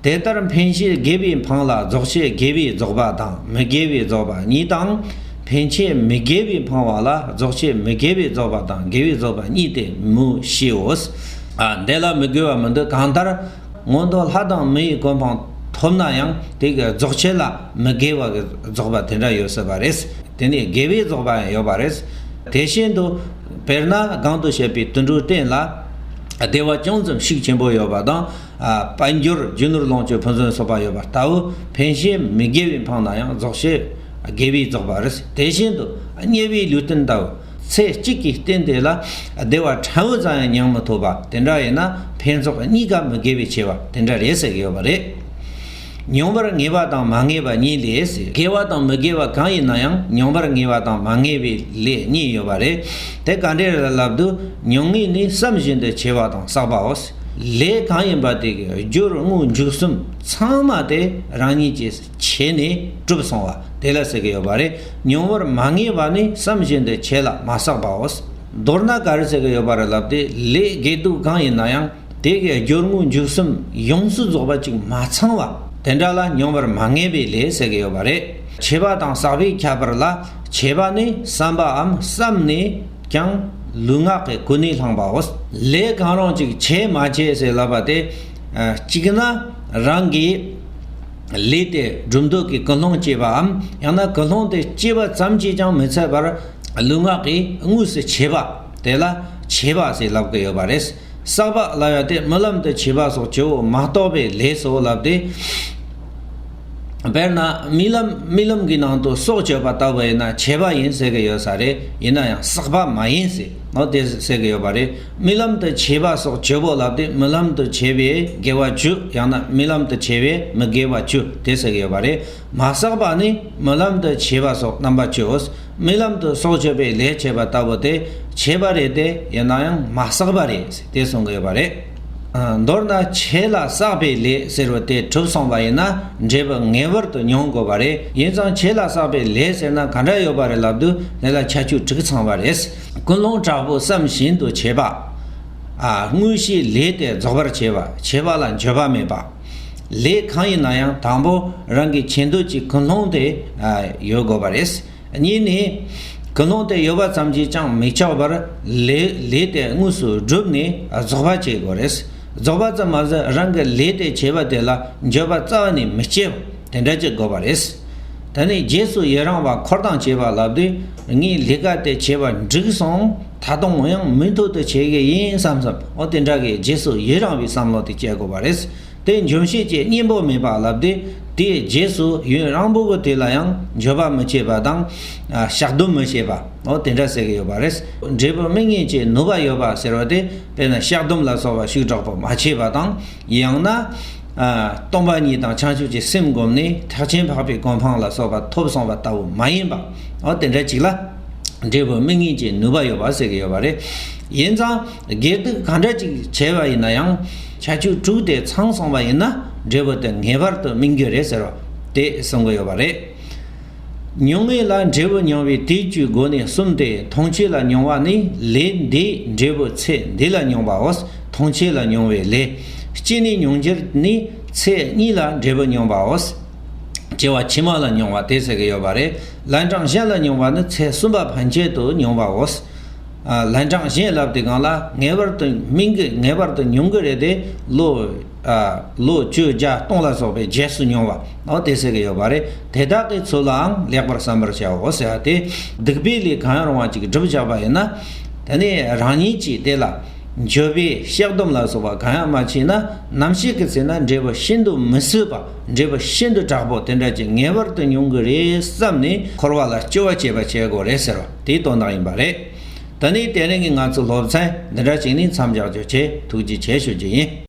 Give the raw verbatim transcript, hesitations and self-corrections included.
དེ་ལྟར་འཕེན་བྱེད་དགེ་བས་འཕངས་ལ་རྫོགས་བྱེད་དགེ་བས་རྫོགས་པ་དང་མི་དགེ་བས་རྫོགས་པ་གཉིས་དང་། འཕེན་བྱེད་མི་དགེ་བས་འཕངས་པ་ལ་རྫོགས་བྱེད་མི་དགེ་བས་རྫོགས་པ་དང་དགེ་བས་རྫོགས་པ་གཉིས་ཏེ་མུ་བྱེའོ། ཨ་འདི་ལ་མི་དགེ་བ་མི་འདུག་གང་ལྟར་མངོན་མཐོ་ལྷ་དང་མི་ཡི་གོ་འཕང་ཐོབ་ན་ཡང་དེ་གི་རྫོགས་བྱེད་ལ་མི་དགེ་བ་གི་རྫོགས་པ་དེ་འདྲ་ཡོད་སྲིད་པ་རེད། དེ་ནས་དགེ་བས་རྫོགས་པ་ཡང་ཡོད་པ་རེད། དེ་བཞིན་དུ་དཔེར་ན་གོང་དུ་བཤད་པའི་དུད་འགྲོའི་རྟེན་ལ་བདེ་བ་ཅུང་ཙམ་ཤུགས་ཆེན་པོ་ཡོད་པ་དང་། ཨ་དཔལ་འབྱོར་རྒྱུ་ནོར་ལོངས་སྤྱོད་ཕུན་སུམ་ཚོགས་པ་ཡོད་པ་ལྟ་བུ་འཕེན་བྱེད་མི་དགེ་བས་འཕངས་ན་ཡང་རྫོགས་བྱེད་དགེ་བས་རྫོགས་པ་རེད། དེ་བཞིན་དུ་དམྱལ་བའི་ལུས་རྟེན་ལྟ་བུ་ཚེ་གཅིག་གི་རྟེན་དེ་ལ་བདེ་བ་ཕྲན་བུ་ཙམ་ཡང་མྱང་མི་ཐུབ་པ་དེ་འདྲ་ཡིན་ན་འཕེན་རྫོགས་གཉིས་ཀ་མི་དགེ་བའི་ཆེ་བ་དེ་འདྲ་རེད་ཟེར་གྱི་ཡོད་པ་རེད། མྱོང་བར་ངེས་པ་དང་མ་ངེས་པ་གཉིས་ལས་ཟེར། དགེ་བ་དང་མི་དགེ་བ་གང་ཡིན་ན་ཡང་མྱོང་བར་ངེས་པ་དང་མ་ངེས་པའི་ལས་གཉིས་ཡོད་པ་རེད། དེ་ག་འདྲས་རེད་ལབ་དུས་མྱོང་ངེས་ནི་བསམ་བཞིན་དུ་ཆེ་བ་དང་བསགས་པའོ། ལས་གང་ཡིན་པ་དེ་གི་རྒྱུར་དངོས་འཇུག་གསུམ་ཚང་མ་དེ་རང་ཉིད་ཀྱིས་བྱས་ནས་གྲུབ་སོང་བ་དེ་ལ་ཟེར་གི་ཡོད་པ་རེད། མྱོང་བར་མ་ངེས་པ་ནི་བསམ་བཞིན་དུ་ཆེ་ལ་མ་བསགས་པའོ། མདོར་ན་ག་རེ་ཟེར་གི་ཡོད་པ་རེད་ལབ་དུས་ལས་དགེ་སྡིག་གང་ཡིན་ན་ཡང་དེ་གི་རྒྱུར་དངོས་འཇུག་གསུམ་ཡོངས་སུ་རྫོགས་པ་ཅིག་མ་ཚང་བ་དེ་འདྲ་ལ་མྱོང་བར་མ་ངེས་པའི་ལས་ཟེར་གི་ཡོད་པ་རེད། ཆེ་བ་དང་བསགས་པའི་ཁྱད་པར་ལ་ཆེ་བ་ནི་བསམ་པའམ་བསམ་ནས་ཀྱང་ལུས་ངག་གི་ཀུན་ནས་བསླངས་པའོ། ལས་གང་རུང་ཅིག་བྱེད་མ་བྱེད་ཟེར་ལབ་པ་དེ་ཨ་གཅིག་ན་རང་གི་ལས་དེ་སྒྲུབ་འདོད་ཀྱི་ཀུན་སློང་སྐྱེས་པའམ་ཡང་ན་ཀུན་སློང་དེ་སྐྱེས་པ་ཙམ་གྱིས་ཀྱང་མི་ཚད་པར་ལུས་ངག་གིས་དངོས་སུ་བྱེད་པ་དེ་ལ་ཆེ་བ་ཟེར་ལབ་ཀྱི་ཡོད་པ་རེད། བསགས་པ་ལབ་ཡ་དེ་རྨི་ལམ་དུ་བྱེད་པ་སོགས་བྱེད་པོ་མ་གཏོགས་པའི་ལས་སོ་ལབ་སྟེ། དཔེར་ན་རྨི་ལམ་རྨི་ལམ་གྱི་ནང་དུ་སྲོག་གཅོད་པ་ལྟ་བུ་ཡིན་ན་ཆེ་བ་ཡིན་ཟེར་གྱི་ཡོད་ས་རེད། ཡིན་ན་ཡང་བསགས་པ་མ་ཡིན་ཟེར་ནོ་དེ་ཟེར་གྱི་ཡོད་པ་རེད། རྨི་ལམ་དུ་བྱེད་པ་སོགས་བྱེད་པོ་ལབ་སྟེ་རྨི་ལམ་དུ་བྱེད་པའི་དགེ་བ་བཅུ་ཡང་ན་རྨི་ལམ་དུ་བྱེད་པའི་མི་དགེ་བ་བཅུ་དེ་ཟེར་གྱི་ཡོད་པ་རེད། མ་བསགས་པ་ནི་རྨི་ལམ་དུ་བྱེད་པ་སོགས་རྣམ་པ་བཅུའོ། རྨི་ལམ་དུ་སྲོག་གཅོད་པའི་ལས་བྱེད་པ་ལྟ་བུ་དེ་བྱེད་པ་རེད་དེ་ཡིན་ན་ཡང་མ་བསགས་པ་རེད་དེ་གསུང་གི་ཡོད་པ་རེད། ཨ་མདོར་ན་ཆེ་ལ་བསགས་པའི་ལས་ཟེར་བ་དེ་གྲུབ་སོང་བ་ཡིན་ན་འབྲས་བུ་ངེས་པར་དུ་མྱོང་དགོས་པ་རེད། ཡིན་ཙང་ཆེ་ལ་བསགས་པའི་ལས་ཟེར་ན་ག་འདྲ་ཡོད་པ་རེད་ལབ་དུས་དེ་ལ་ཁྱད་ཆོས་དྲུག་ཚང་བ་རེད། ཀུན་སློང་དྲག་པོ་བསམ་བཞིན་དུ་བྱེད་པ། ཨ་དངོས་བྱས་ལས་དེ་རྫོགས་པར་བྱེད་པ། བྱེད་པ་ལ་འགྱོད་པ་མེད་པ། ལས་གང་ཡིན་ན་ཡང་དང་པོ་རང་གི་བྱེད་འདོད་ཀྱི་ཀུན་སློང་དེ་ཨ་ཡོད་དགོས་པ་རེད། གཉིས་ནས། ཀུན་སློང་དེ་ཡོད་པ་ཙམ་གྱིས་ཀྱང་མི་ཆོག་པར་ལས་ལས་དེ་དངོས་སུ་བསྒྲུབས་ནས་རྫོགས་པ་བྱེད་དགོས་རེད། རྫོགས་པ་ཙམ་མ་ཟད་རང་གི་ལས་དེ་བྱེད་པ་དེ་ལ་འགྱོད་པ་རྩ་བ་ནས་མི་སྐྱེ་བ་དེ་འདྲ་ཅིག་དགོས་པ་རེད། ད་ནི་རྗེས་སུ་ཡི་རང་བ་འཁོར་དང་བཅས་པ་ལབ་དུས་ངས་ལས་ཀ་དེ་བྱས་པ་འགྲིག་སོང་། ད་དུང་ཡང་མུ་མཐུད་དུ་བྱེད་ཀྱི་ཡིན་བསམ་བསམ་འོ་དེ་འདྲ་གི་རྗེས་སུ་ཡི་རང་བའི་བསམ་བློ་དེ་སྐྱེ་དགོས་པ་རེད། དེ་འཇོམས་བྱེད་ཀྱི་གཉེན་པོ་མེད་པ་ལབ་དུས་དེའི་རྗེས་སུ་ཡུན་རིང་པོ་གི་དུས་ལ་ཡང་འགྱོད་པ་མི་བྱེད་པ་དང་། ཨ་བཤགས་སྡོམ་མི་བྱེད་པ། འོ་དེ་འདྲ་ཟེར་གྱི་ཡོད་པ་རེད། འབྲས་བུ་དམིགས་ངེས་ཀྱི་ནུས་པ་ཡོད་པ་ཟེར་བ་དེ་དཔེར་ན་བཤགས་སྡོམ་ལ་སོགས་པ་ཤུགས་དྲག་པོ་མ་བྱས་པ་དང་། ཡང་ན། ཨ་སྟོང་པ་ཉིད་དང་བྱང་ཆུབ་ཀྱི་སེམས་བསྒོམས་ནས་ཐེག་ཆེན་འཕགས་པའི་གོ་འཕང་ལ་སོགས་པ་ཐོབ་སོང་བ་ལྟ་བུ་མ་ཡིན་པ། འོ་དེ་འདྲ་ཅིག་ལ། འབྲས་བུ་དམིགས་ངེས་ཀྱི་ནུས་པ་ཡོད་པ་ཟེར་གྱི་ཡོད་པ་རེད། ཡིན་ཙང་། དགེ་སྡིག་གང་འདྲ་ཅིག་བྱས་པ་ཡིན་ན་ཡང་། ཁྱད་ཆོས་དྲུག་དེ་ཚང་སོང་བ་ཡིན་ན། འབྲས་བུ་དེ་ངེས་པར་དུ་སྨིན་རྒྱུ་རེད་ཟེར་བ། དེ་གསུང་གི་ཡོད་པ་རེད། མྱོང་ངེས་ལ་འབྲས་བུ་མྱོང་བའི་དེ་བཅུའི་སྒོ་ནས་གསུམ་སྟེ། མཐོང་ཆོས་ལ་མྱོང་བ་ནི་ལས་འདིས་འབྲས་བུ་ཚེ་འདི་ལ་མྱོང་བའོ། མཐོང་ཆོས་ལ་མྱོང་བའི་ལས། སྐྱེས་ནས་མྱོང་འགྱུར་ནི་ཚེ་གཉིས་ལ་འབྲས་བུ་མྱོང་བའོ། སྐྱེ་བ་ཕྱི་མ་ལ་མྱོང་བ་དེ་ཟེར་གྱི་ཡོད་པ་རེད། ལན་གྲངས་གཞན་ལ་མྱོང་བ་ནི་ཚེ་གསུམ་པ་ཕན་ཆད་དུ་མྱོང་བའོ། ཨ་ལན་གྲངས་གཞན་ལབ་དུས་སྒང་ལ་ངེས་པར་དུ་སྨིན་གྱི་ངེས་པར་དུ་མྱོང་གི་རེད་དེ། ལོ་ཨ་ལོ་བཅུ་བརྒྱ་སྟོང་ལ་སོགས་པའི་རྗེས་སུ་མྱོང་བ་འོ་དེ་ཟེར་གྱི་ཡོད་པ་རེད། དེ་དག་གི་ཚུལ་ལའང་ལེགས་པར་བསམ་པར་བྱའོ་ཟེར་བ་དེ། སྡིག་པའི་ལས་གང་ཡང་རུང་བ་ཅིག་སྒྲུབ་བཞག་པ་ཡིན་ན། དེ་ནས་རང་ཉིད་ཀྱིས་དེ་ལ་འགྱོད་པའི་བཤགས་སྡོམ་ལ་སོགས་པ་གང་ཡང་མ་བྱས་ན། ནམ་ཞིག་གི་ཚེ་ན་འབྲས་བུ་ཤིན་ཏུ་མི་བཟོད་པ། འབྲས་བུ་ཤིན་ཏུ་དྲག་པོ་དེ་འདྲ་ཅིག་ངེས་པར་དུ་མྱོང་གི་རེད་བསམ་ནས་འཁོར་བ་ལ་སྐྱོ་བ་བྱེད་པ་བྱེད་དགོས་རེད་ཟེར་བ་དེའི་དོན་དག་ཡིན་པ་རེད། ད་ནི་དེ་རིང་གི་ང་ཚོའི་སློབ་ཚན་འདི་འདྲ་ཅིག་ནས་མཚམས་འཇོག་རྒྱུ་བྱས། ཐུགས་རྗེ་ཆེ་ཞུ་རྒྱུ་ཡིན།